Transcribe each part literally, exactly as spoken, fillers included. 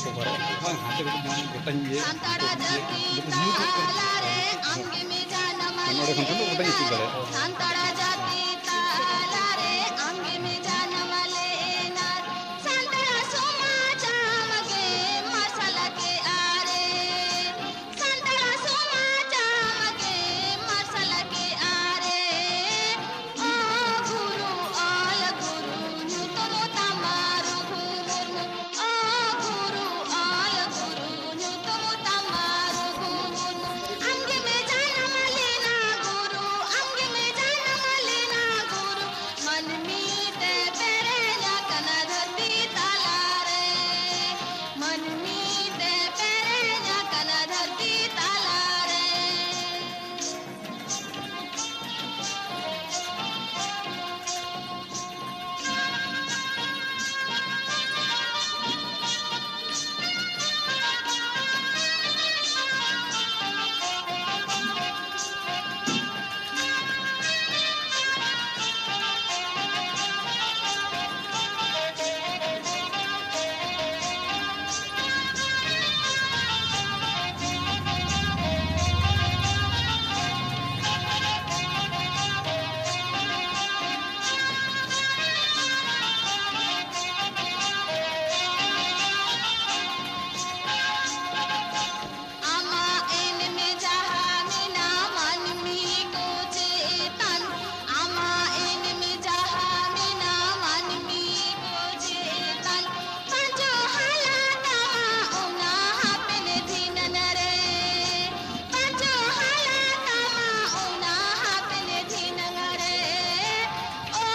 ᱵᱟᱝ, ᱦᱟᱱᱛᱮ ᱠᱟᱹᱴᱤᱡ ᱡᱟᱦᱟᱸ ᱜᱚᱴᱟᱧ ᱤᱭᱟᱹ, ᱥᱟᱱᱛᱟᱲ ᱡᱟᱹᱛᱤ ᱛᱟᱞᱟᱨᱮ ᱟᱢ ᱜᱮᱢ ᱡᱟᱱᱟᱢ ᱱᱚᱰᱮ ᱠᱷᱚᱱ ᱫᱚ ᱜᱚᱴᱟᱧ ᱟᱹᱪᱩᱨ ᱞᱮᱱᱟ᱾ ᱫᱟᱲᱮᱭᱟᱜᱼᱟ᱾ ᱥᱟᱱᱛᱟᱲ ᱡᱟᱹᱛᱤ ᱛᱟᱞᱟᱨᱮ ᱟᱢ ᱜᱮᱢ ᱡᱟᱱᱟᱢ ᱞᱮᱱᱟ᱾ ᱥᱟᱱᱛᱟᱲ ᱥᱚᱢᱟᱡᱽ ᱟᱢ ᱜᱮ ᱢᱟᱨᱥᱟᱞ ᱠᱮᱜᱼᱟ ᱨᱮ᱾ ᱥᱟᱱᱛᱟᱲ ᱥᱚᱢᱟᱡᱽ ᱟᱢ ᱜᱮ ᱢᱟᱨᱥᱟᱞ ᱠᱮᱜᱼᱟ ᱨᱮ᱾ ᱚ ᱜᱩᱨᱩ, ᱚᱞ ᱜᱩᱨᱩ, ᱧᱩᱛᱩᱢ ᱛᱟᱢ ᱨᱩᱜᱷᱩ ᱢᱩᱨᱢᱩ᱾ ᱚ ᱜᱩᱨᱩ, ᱚᱞ ᱜᱩᱨᱩ, ᱧᱩᱛᱩᱢ ᱛᱟᱢ ᱨᱩᱜᱷᱩ ᱢᱩᱨᱢᱩ᱾ ᱟᱢ ᱜᱮᱢ ᱡᱟᱱᱟᱢ ᱞᱮᱱᱟ ᱜᱩᱨᱩ, ᱟᱢ ᱜᱮᱢ ᱡᱟᱱᱟᱢ ᱞᱮᱱᱟ ᱜᱩᱨᱩ᱾ ᱢᱟᱹᱱᱢᱤ ᱛᱮ ᱯᱮᱨᱮᱡ ᱟᱠᱟᱱᱟ ᱫᱷᱟᱹᱨᱛᱤ ᱛᱟᱞᱟᱨᱮ᱾ ᱢᱟᱹᱱᱢᱤ ᱛᱮ ᱯᱮᱨᱮᱡ ᱟᱠᱟᱱᱟ ᱫᱷᱟᱹᱨᱛᱤ ᱛᱟᱞᱟᱨᱮ᱾ ᱟᱢᱟᱜ ᱮᱱᱮᱢ ᱡᱟᱦᱟᱸ ᱢᱮᱱᱟᱜ ᱢᱟᱹᱱᱢᱤ ᱠᱚ ᱪᱮᱛᱟᱱ, ᱟᱢᱟᱜ ᱮᱱᱮᱢ ᱡᱟᱦᱟᱸ ᱢᱮᱱᱟᱜ ᱢᱟᱹᱱᱢᱤ ᱠᱚ ᱪᱮᱛᱟᱱ, ᱯᱟᱸᱪᱚ ᱦᱟᱞᱟ ᱛᱟᱢᱟ ᱚᱱᱟ ᱦᱟᱯᱮᱱ ᱫᱷᱤᱱᱟᱹᱝ ᱨᱮ, ᱯᱟᱸᱪᱚ ᱦᱟᱞᱟ ᱛᱟᱢᱟ ᱚᱱᱟ ᱦᱟᱯᱮᱱ ᱫᱷᱤᱱᱟᱹᱝ ᱨᱮ᱾ ᱚ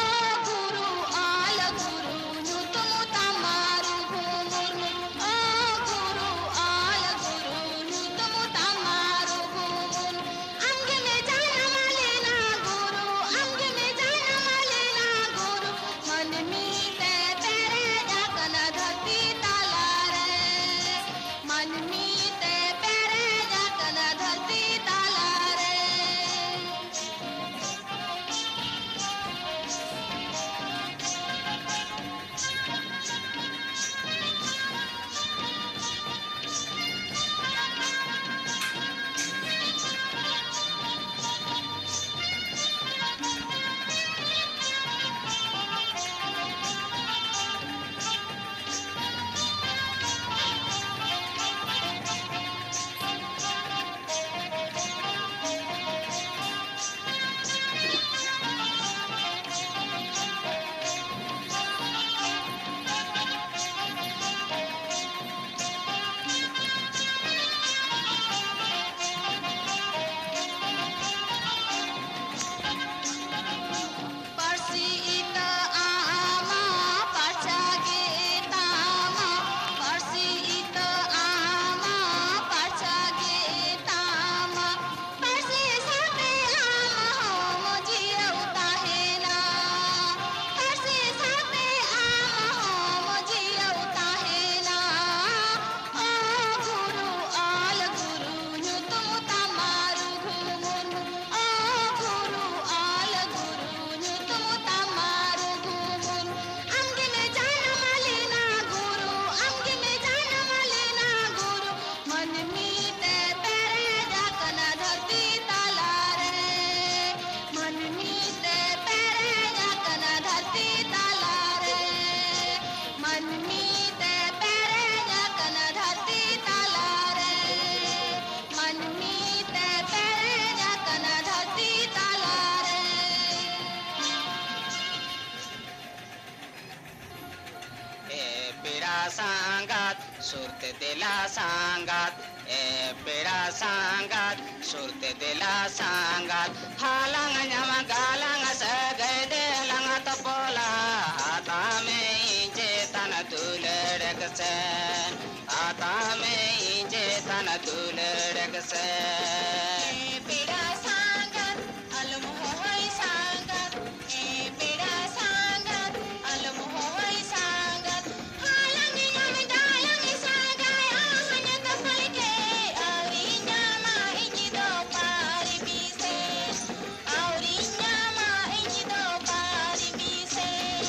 ᱜᱩᱨᱩ, ᱚᱞ ᱜᱩᱨᱩ, ᱧᱩᱛᱩᱢ ᱛᱟᱢ ᱨᱩᱜᱷᱩ ᱢᱩᱨᱢᱩ᱾ ᱚ ᱜᱩᱨᱩ, ᱚᱞ ᱜᱩᱨᱩ, ᱧᱩᱛᱩᱢ ᱛᱟᱢ ᱨᱩᱜᱷᱩ ᱢᱩᱨᱢᱩ᱾ ᱟᱢ ᱜᱮᱢ ᱡᱟᱱᱟᱢ ᱞᱮᱱᱟ ᱜᱩᱨᱩ, ᱟᱢ ᱜᱮᱢ ᱡᱟᱱᱟᱢ ᱞᱮᱱᱟ ᱜᱩᱨᱩ᱾ ᱢᱟᱹᱱᱢᱤ ᱛᱮ ᱯᱮᱨᱮᱡ ᱟᱠᱟᱱᱟ ᱫᱷᱟᱹᱨᱛᱤ ᱛᱟᱞᱟᱨᱮ, ᱢᱟᱹᱱᱢᱤ ᱛᱮ ᱯᱮᱨᱮᱡ ᱟᱠᱟᱱᱟ ᱫᱷᱟᱹᱨᱛᱤ ᱛᱟᱞᱟᱨᱮ᱾ ᱥᱩᱨᱛᱮ ᱫᱮᱞᱟ ᱥᱟᱸᱜᱟᱛ, ᱮ ᱯᱮᱲᱟ ᱥᱟᱸᱜᱟᱛ, ᱥᱩᱨᱛᱮ ᱫᱮᱞᱟ ᱥᱟᱸᱜᱟᱛ, ᱦᱟᱞᱟᱝ ᱧᱟᱢᱟ ᱜᱟᱞᱟᱝ ᱥᱟᱹᱜᱟᱹᱭ ᱫᱮᱞᱟᱝ ᱛᱚᱯᱚᱞᱟ, ᱦᱟᱛᱟᱢᱮ ᱤᱧ ᱪᱮᱛᱟᱱ ᱫᱩᱞᱟᱹᱲ ᱠᱟᱥᱮ, ᱦᱟᱛᱟᱢᱮ ᱤᱧ ᱪᱮᱛᱟᱱ ᱫᱩᱞᱟᱹᱲ ᱠᱟᱥᱮ᱾ ᱮ ᱯᱮᱲᱟ ᱥᱟᱸᱜᱟᱛ, ᱟᱞᱚᱢ ᱦᱚᱦᱚᱭ ᱥᱟᱸᱜᱟᱛ, ᱮ ᱯᱮᱲᱟ ᱥᱟᱸᱜᱟᱛ, ᱟᱞᱚᱢ ᱦᱚᱦᱚᱭ ᱥᱟᱸᱜᱟᱛ᱾ ᱦᱟᱞᱟᱝ ᱧᱟᱢ ᱜᱟᱞᱟᱝ ᱥᱟᱸᱜᱟᱭ ᱟᱦᱟᱱ ᱛᱚᱯᱚᱞ ᱠᱮ, ᱟᱹᱣᱨᱤ ᱧᱟᱢᱟ ᱤᱧ ᱫᱚ ᱯᱟᱨᱢᱤᱥᱮᱱ, ᱟᱹᱣᱨᱤ ᱧᱟᱢᱟ ᱤᱧ ᱫᱚ ᱯᱟᱨᱢᱤᱥᱮᱱ᱾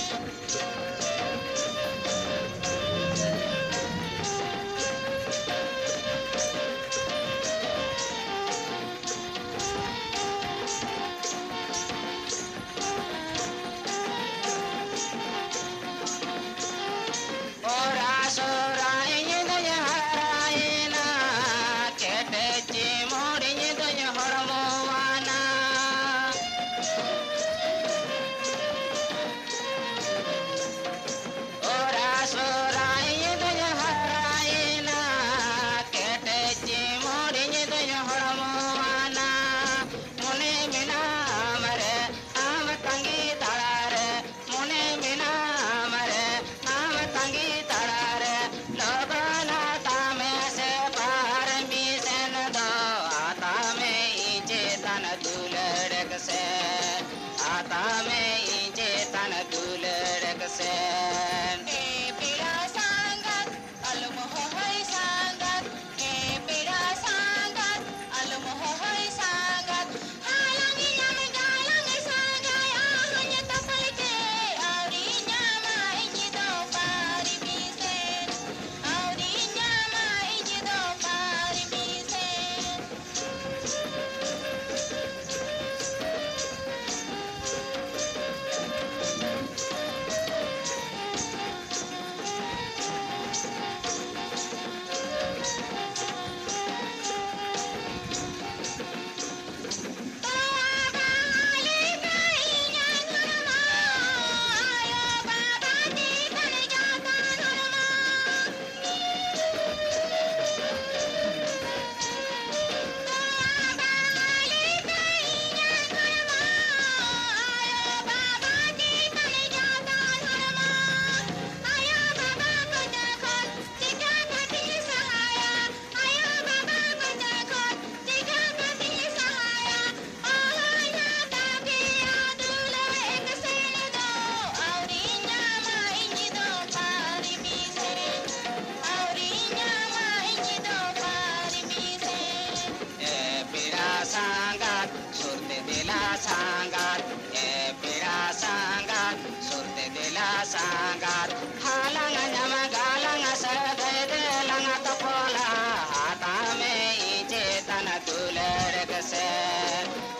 ᱥᱟᱸᱜᱟᱛ, ᱮ ᱯᱮᱲᱟ ᱥᱟᱸᱜᱟᱛ, ᱥᱩᱨ ᱛᱮ ᱫᱮᱞᱟ ᱥᱟᱸᱜᱟᱛ, ᱦᱟᱞᱟᱝ ᱧᱟᱢ ᱜᱟᱞᱟᱝ ᱥᱟᱹᱜᱟᱹᱭ ᱫᱮᱞᱟᱝ ᱛᱚᱯᱚᱞᱟ, ᱦᱟᱛᱟᱣ ᱢᱮ ᱤᱧ ᱪᱮᱛᱟᱱ ᱫᱩᱞᱟᱹᱲ ᱜᱮᱥᱮ,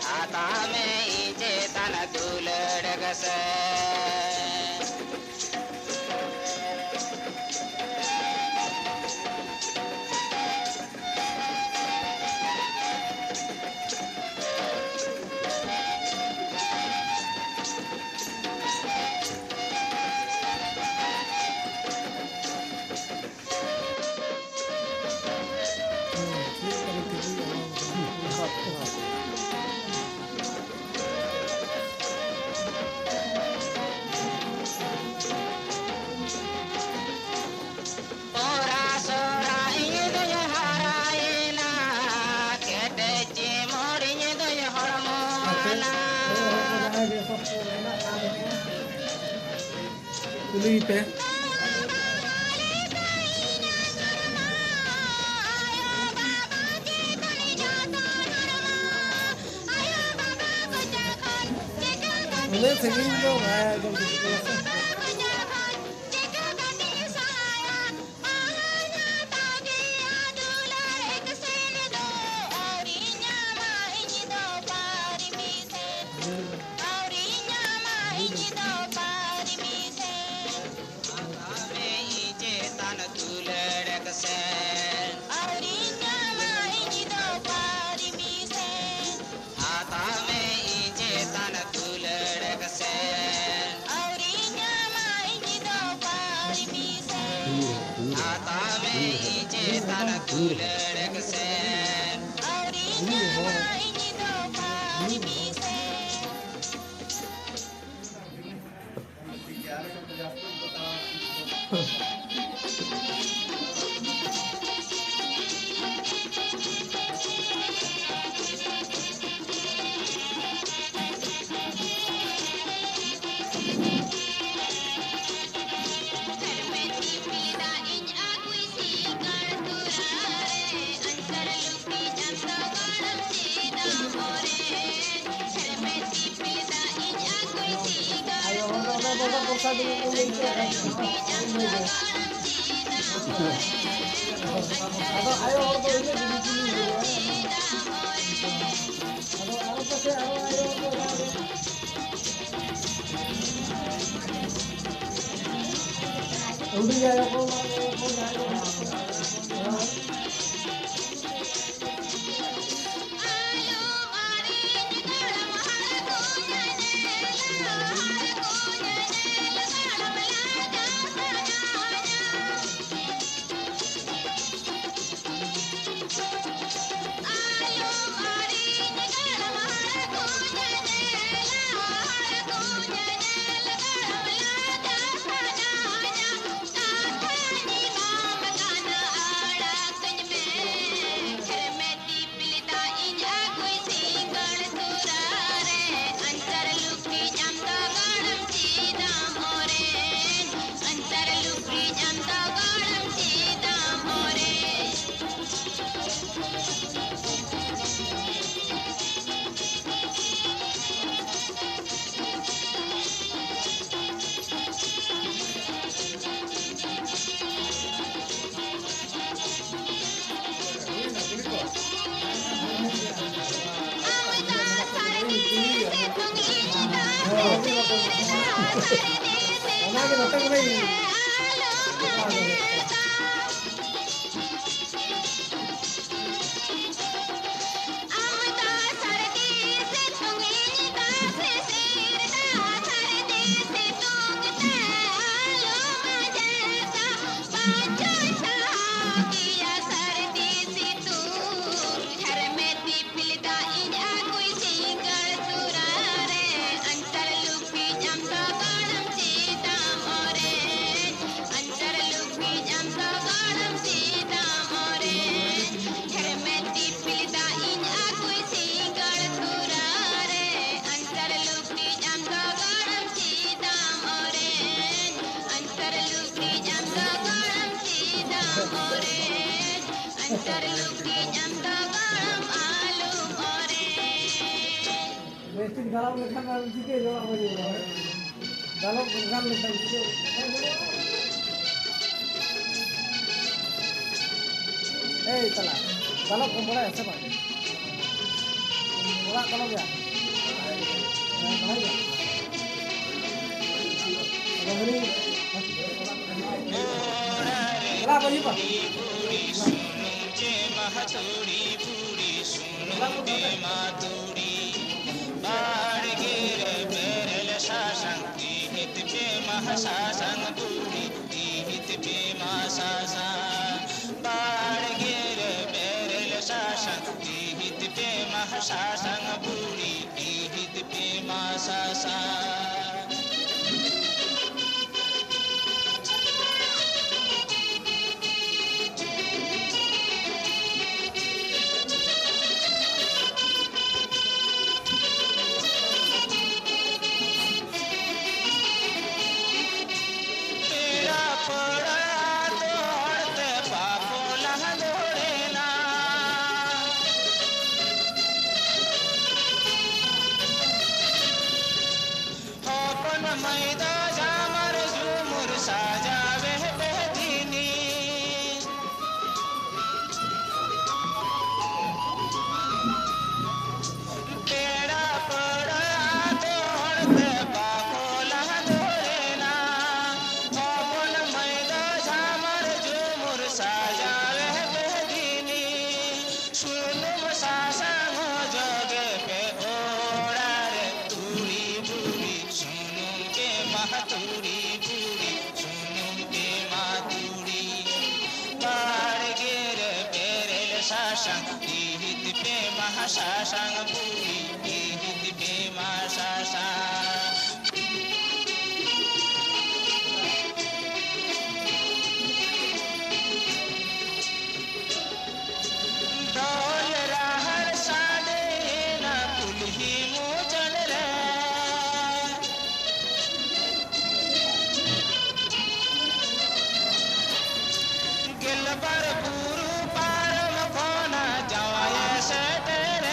ᱦᱟᱛᱟᱣ ᱢᱮ ᱤᱧ ᱪᱮᱛᱟᱱ ᱫᱩᱞᱟᱹᱲ ᱜᱮᱥᱮ᱾ ᱚᱨᱟ ᱥᱚᱨᱟ ᱤᱧ ᱫᱚᱧ ᱦᱟᱨᱟᱭᱮᱱᱟ, ᱠᱮᱴᱮᱡ ᱪᱤᱢᱚᱲ ᱤᱧ ᱫᱚᱧ ᱦᱚᱲᱢᱚᱣᱟᱱᱟ᱾ ᱠᱩᱞᱤᱭᱮᱯᱮ᱾ ᱩᱱᱟᱹᱜ ᱥᱟᱺᱜᱤᱧ ᱫᱚ ᱵᱟᱭ ᱟᱸᱡᱚᱢ ᱴᱷᱤᱠᱚᱜ ᱠᱟᱱᱟ ᱥᱮ᱾ ᱟᱹᱣᱨᱤ ᱧᱟᱢᱟ ᱤᱧ ᱫᱚ ᱯᱟᱨᱢᱤᱥᱮᱱ᱾ ᱦᱟᱛᱟᱣ ᱢᱮ ᱤᱧ ᱪᱮᱛᱟᱱ ᱫᱩᱞᱟᱹᱲ ᱠᱟᱥᱮᱱ᱾ ᱟᱹᱣᱨᱤ ᱧᱟᱢᱟ ᱤᱧ ᱫᱚ ᱯᱟᱨᱢᱤᱥᱮᱱ᱾ ᱦᱟᱛᱟᱣ ᱢᱮ ᱤᱧ ᱪᱮᱛᱟᱱ ᱫᱩᱞᱟᱹᱲ ᱠᱟᱥᱮᱱ᱾ ᱟᱹᱣᱨᱤ ᱧᱟᱢᱟ ᱤᱧ ᱫᱚ ᱯᱟᱨᱢᱤᱥᱮᱱ᱾ ᱦᱟᱛᱟᱣ ᱢᱮ ᱤᱧ ᱪᱮᱛᱟᱱ ᱫᱩᱞᱟᱹᱲ ᱠᱟᱥᱮᱱ᱾ ᱟᱹᱣᱨᱤ ᱧᱟᱢᱟ ᱤᱧ ᱫᱚ ᱯᱟᱨᱢᱤᱥᱮᱱ᱾ ᱵᱟᱵᱟ ᱯᱨᱚᱥᱟᱫᱽ ᱞᱮ ᱞᱟᱹᱭ ᱠᱮᱫᱟ᱾ ᱟᱫᱚ ᱟᱭᱳ ᱦᱚᱲ ᱫᱚ ᱤᱱᱟᱹ ᱜᱮ ᱵᱤᱡᱽᱞᱤ ᱜᱮ᱾ ᱟᱫᱚ ᱟᱨᱚ ᱯᱟᱥᱮ ᱟᱨᱚ ᱟᱭᱳ ᱦᱚᱲ ᱫᱚ ᱦᱩᱰᱤᱧ ᱟᱭᱳ ᱠᱚ, ᱢᱟᱨᱟᱝ ᱟᱭᱳ ᱠᱚ, ᱡᱟᱦᱟᱸᱭ ᱠᱚ ᱢᱮᱱᱟᱜ ᱠᱚᱣᱟ᱾ ᱵᱮᱥᱴᱷᱤᱠ ᱫᱟᱨᱟᱢ ᱞᱮᱠᱷᱟᱱ ᱟᱨ ᱪᱤᱠᱟᱹ ᱡᱚᱲᱟᱣ ᱦᱩᱭᱩᱜᱼᱟ? ᱫᱟᱞᱚᱵ ᱜᱟᱱ ᱞᱮᱠᱷᱟᱱ ᱪᱮᱫ? ᱮᱭ ᱛᱟᱞᱟ, ᱫᱟᱞᱚᱵ ᱠᱚᱢ ᱵᱟᱲᱟᱭᱟ ᱥᱮ ᱵᱟᱝ? ᱚᱲᱟᱜ ᱫᱟᱞᱚᱵ ᱭᱟ? ᱦᱮᱸ, ᱵᱟᱲᱟᱭ ᱜᱮᱭᱟ᱾ ᱟᱫᱚ ᱦᱟᱹᱱᱤ, ᱪᱟᱞᱟᱜ ᱵᱟᱹᱧ ᱦᱤᱡᱩᱜᱼᱟ᱾ ᱵᱟᱲᱜᱮ ᱨᱮ ᱵᱮᱨᱮᱞ ᱥᱟᱥᱟᱝ, ᱛᱤᱦᱤᱛ ᱯᱮ ᱢᱟ ᱥᱟᱥᱟᱝ ᱵᱩᱲᱦᱤ, ᱛᱤᱦᱤᱛ ᱯᱮ ᱢᱟ ᱥᱟᱥᱟᱝ᱾ ᱵᱟᱲᱜᱮ ᱨᱮ ᱵᱮᱨᱮᱞ ᱥᱟᱥᱟᱝ, ᱛᱤᱦᱤᱛ ᱯᱮ ᱢᱟ ᱥᱟᱥᱟᱝ ᱵᱩᱲᱦᱤ, ᱛᱤᱦᱤᱛ ᱯᱮ ᱢᱟ ᱥᱟᱥᱟᱝ᱾ ᱯᱮᱲᱟ ᱯᱟᱹᱲᱦᱟᱹ ᱟᱛᱳ ᱦᱚᱲ ᱛᱮ ᱵᱟᱠᱚ ᱞᱟᱸᱫᱚᱲᱮᱱᱟ᱾ ᱦᱚᱯᱚᱱ ᱢᱟᱹᱭ ᱫᱚ ᱡᱷᱟᱢᱟᱨ ᱡᱷᱩᱢᱩᱨ ᱥᱟᱡᱟᱣᱮ ᱵᱮᱫᱤᱱᱤ᱾ ᱯᱮᱲᱟ ᱯᱟᱹᱲᱦᱟᱹ ᱟᱛᱳ ᱦᱚᱲ ᱛᱮ ᱵᱟᱠᱚ ᱞᱟᱸᱫᱚᱲᱮᱱᱟ᱾ ᱦᱚᱯᱚᱱ ᱢᱟᱹᱭ ᱫᱚ ᱡᱷᱟᱢᱟᱨ ᱡᱷᱩᱢᱩᱨ ᱥᱟᱡᱟᱣᱮ ᱵᱮᱫᱤᱱᱤ᱾ ᱥᱩᱱᱩᱢ ᱥᱟᱥᱟᱝ ᱚᱡᱚᱜᱮ ᱯᱮ ᱚᱲᱟᱜ ᱨᱮ ᱛᱩᱲᱤ ᱵᱩᱲᱤ᱾ ᱥᱩᱱᱩᱢ ᱯᱮ ᱢᱟ ᱛᱩᱲᱤ ᱵᱩᱲᱤ, ᱥᱩᱱᱩᱢ ᱯᱮ ᱢᱟ ᱛᱩᱲᱤ᱾ ᱵᱟᱲᱜᱮ ᱨᱮ ᱵᱮᱨᱮᱞ ᱥᱟᱥᱟᱝ, ᱛᱤᱦᱤᱛ ᱯᱮ ᱢᱟ ᱥᱟᱥᱟᱝ ᱵᱩᱲᱦᱤ, ᱛᱤᱦᱤᱛ ᱯᱮ ᱢᱟ ᱥᱟᱥᱟᱝ᱾ ᱰᱷᱚᱞ ᱨᱟᱦᱟᱲ ᱥᱟᱰᱮᱭᱮᱱᱟ ᱠᱩᱞᱦᱤ ᱢᱩᱪᱟᱹᱫ ᱨᱮ᱾ ᱜᱮᱞᱵᱟᱨ ᱵᱩᱨᱩ ᱯᱟᱨᱚᱢ ᱠᱷᱚᱱᱟᱜ ᱡᱟᱶᱟᱭᱮ ᱥᱮᱴᱮᱨᱮᱱ᱾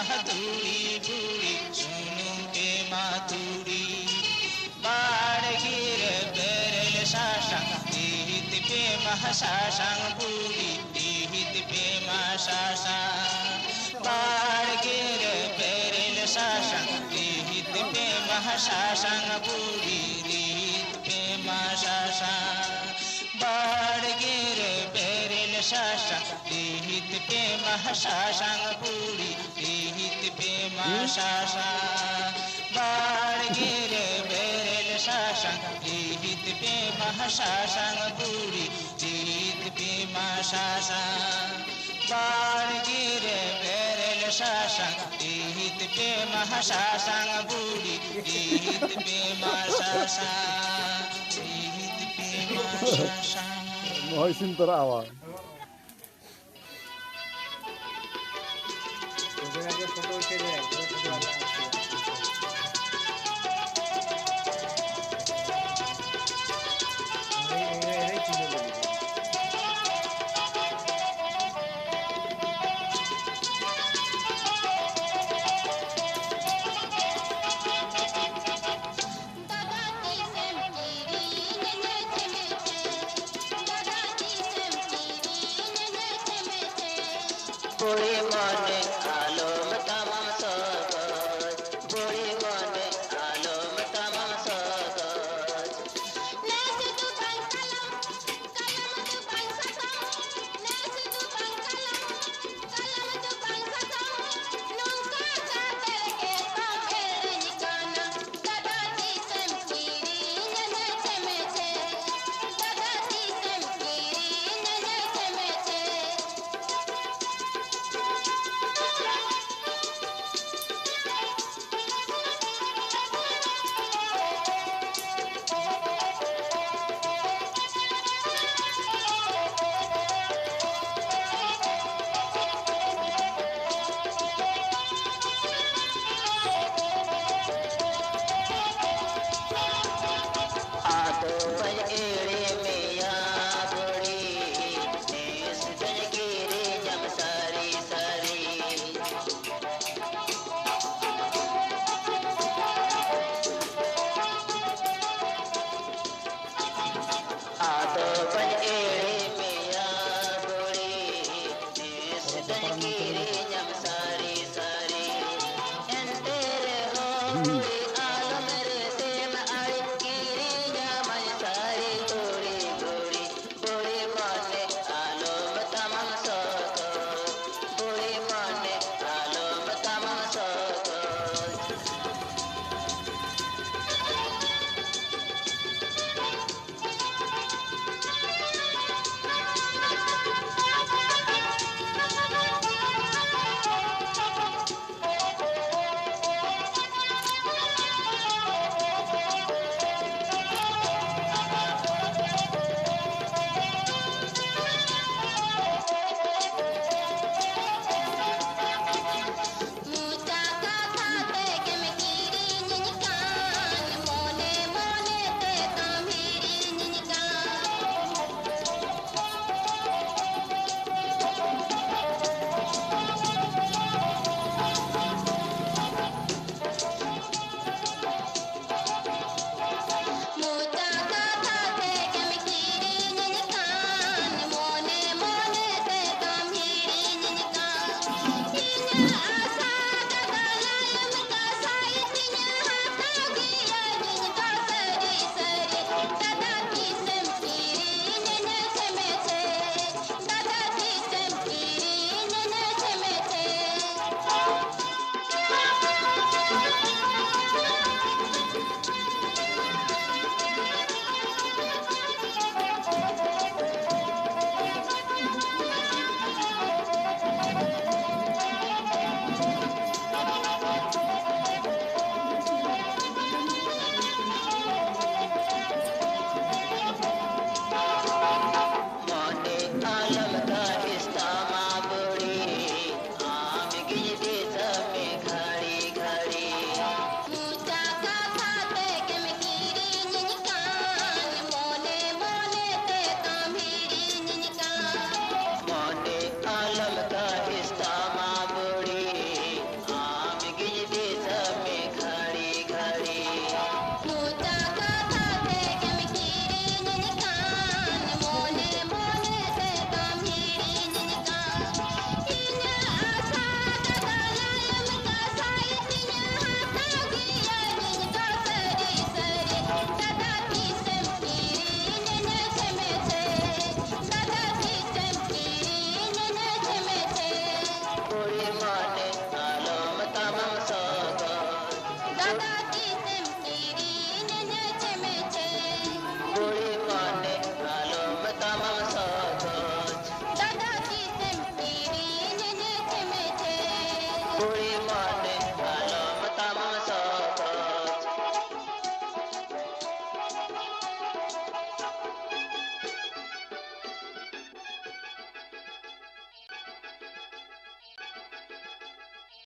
ᱛᱩᱲᱤ ᱵᱩᱲᱤ ᱥᱩᱱᱩᱢ ᱯᱮ ᱢᱟ ᱛᱩᱲᱤ, ᱵᱟᱲᱜᱮ ᱨᱮ ᱵᱮᱨᱮᱞ ᱥᱟᱥᱟᱝ, ᱨᱤᱫ ᱯᱮ ᱢᱟ ᱥᱟᱥᱟᱝ ᱵᱩᱲᱤ, ᱨᱤᱫ ᱯᱮ ᱢᱟ ᱥᱟᱥᱟᱝ᱾ ᱵᱟᱲᱜᱮ ᱨᱮ ᱵᱮᱨᱮᱞ ᱥᱟᱥᱟᱝ, ᱨᱤᱫ ᱯᱮ ᱢᱟ ᱥᱟᱥᱟᱝ ᱵᱩᱲᱤ, ᱨᱤᱫ ᱯᱮ ᱢᱟ ᱥᱟᱥᱟᱝ᱾ ᱵᱟᱲᱜᱮ ᱨᱮ ᱵᱮᱨᱮᱞ ᱥᱟᱥᱟᱝ, ᱨᱤᱫ ᱯᱮ ᱢᱟ ᱥᱟᱥᱟᱝ ᱵᱩᱲᱤ, ᱨᱤᱫ ᱯᱮ ᱢᱟ ᱥᱟᱥᱟᱝ᱾ ᱵᱟᱲᱜᱮ ᱨᱮ ᱵᱮᱨᱮᱞ ᱥᱟᱥᱟᱝ, ᱨᱤᱫ ᱯᱮ ᱢᱟ ᱥᱟᱥᱟᱝ ᱵᱩᱲᱤ, ᱨᱤᱫ ᱯᱮ ᱢᱟ ᱥᱟᱥᱟᱝ᱾ ᱵᱟᱲᱜᱮ ᱨᱮ ᱵᱮᱨᱮᱞ ᱥᱟᱥᱟᱝ, ᱨᱤᱫ ᱯᱮ ᱢᱟ ᱥᱟᱥᱟᱝ ᱵᱩᱲᱤ, ᱨᱤᱫ ᱯᱮ ᱢᱟ ᱥᱟᱥᱟᱝ, ᱨᱤᱫ ᱯᱮ ᱢᱟ ᱥᱟᱥᱟᱝ᱾ ᱱᱚᱜᱼᱚᱭ ᱤᱥᱤᱱ ᱛᱚᱨᱟ ᱟᱣᱟᱡᱽ᱾ ᱫᱟᱫᱟ ᱛᱤᱥᱮᱢ ᱠᱤᱨᱤᱧᱟᱹᱧᱟᱹ ᱪᱮᱢᱮᱪᱮ? ᱫᱟᱫᱟ ᱛᱤᱥᱮᱢ ᱠᱤᱨᱤᱧᱟᱹᱧᱟᱹ ᱪᱮᱢᱮᱪᱮ? ᱠᱩᱲᱤ ᱢᱚᱱᱮ ᱟᱞᱚᱢ ᱛᱟᱢᱟᱢ ᱥᱚᱜᱚᱡ, ᱵᱩᱲᱤ ᱢᱚᱱᱮ ᱟᱞᱚᱢ ᱛᱟᱢᱟᱢ ᱥᱚᱜᱚᱡ᱾ ᱱᱮᱥ ᱫᱚ ᱵᱟᱝ ᱠᱟᱞᱚᱢ, ᱠᱟᱞᱚᱢ ᱫᱚ ᱵᱟᱝ ᱥᱟᱥᱟᱝ, ᱱᱮᱥ ᱫᱚ ᱵᱟᱝ ᱠᱟᱞᱚᱢ, ᱠᱟᱞᱚᱢ ᱫᱚ ᱵᱟᱝ ᱥᱟᱥᱟᱝ, ᱱᱚᱝᱠᱟ ᱠᱟᱛᱮ ᱜᱮ ᱛᱚ ᱮᱲᱮᱧ ᱠᱟᱱᱟ᱾ ᱫᱟᱫᱟ ᱛᱤᱥᱮᱢ ᱠᱤᱨᱤᱧᱟᱹᱧᱟᱹ ᱪᱮᱢᱮᱪᱮ? ᱫᱟᱫᱟ ᱛᱤᱥᱮᱢ ᱠᱤᱨᱤᱧᱟᱹᱧᱟᱹ ᱪᱮᱢᱮᱪᱮ?